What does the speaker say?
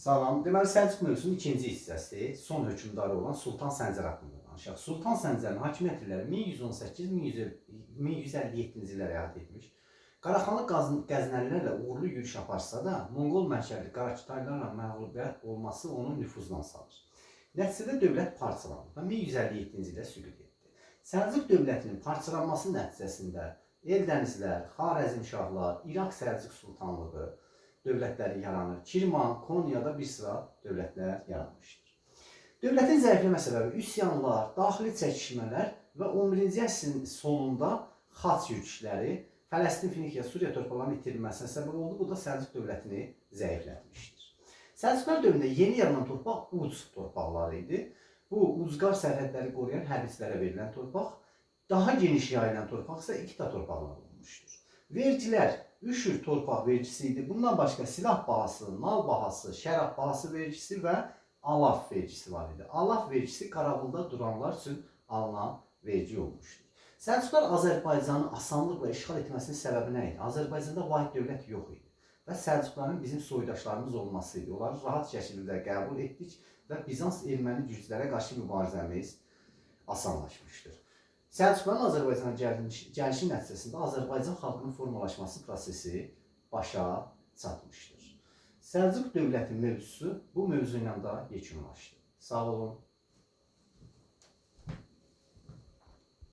Salam. Deməli, Səlcuq mövzusunun ikinci hissəsi son hökmdarı olan Sultan Səncər haqqında danışaq. Sultan Səncərin hakimiyyət illəri 1118-1157-ci illər əhatə etmiş. Qaraxanlı Qəznəlilərlə uğurlu yürüş aparsa da, Monqol mənşəli Qarakitaylarla məğlubiyyət olması onu nüfuzdan salır. Nəticədə dövlət parçalandı və 1157-ci ildə süqut etdi. Səlcuq dövlətinin parçalanması nəticəsində Eldənizlər, Xarəzmşahlar, İraq Səlcuq Sultanlığı dövlətləri yaranır. Kirman, Konyada bir sıra dövlətlər yaranmışdır. Dövlətin zəifləmə səbəbi üsyanlar, daxili çəkişmələr və 11-ci əsrin sonunda xaç yürüşləri Fələstin, Finikiya, Suriya torpaqlarının itirilməsinə səbəb oldu. Bu da Səlcuq dövlətini zəiflətmişdir. Səlcuqlar dövründə yeni yaranan torpaq Uc torpaqları idi. Bu ucqar sərhədləri qoruyan hərbiçilərə verilən torpaq, daha geniş yayılan torpaq isə İqta torpaqları olmuşdur. Vergilər üşür torpaq vergisi idi. Bundan başqa silah bahası, nal bahası, şərab bahası vergisi və alaf vergisi var idi. Alaf vergisi qaravulda duranlar üçün alınan vergi olmuşdur. Səlcuqlar Azərbaycanı asanlıqla işğal etməsinin səbəbi nə idi? Azərbaycanda vahid dövlət yox idi və Səlcuqların bizim soydaşlarımız olması idi. Onları rahat şəkildə qəbul etdik və Bizans erməni güclərə qarşı mübarizəmiz asanlaşmışdır. Səlcuqların Azərbaycana gəlişi nəticəsində Azərbaycan xalqının formalaşması prosesi başa çatmışdır. Səlcuq dövləti mövzusu bu mövzu ilə də yekunlaşdı. Sağ olun.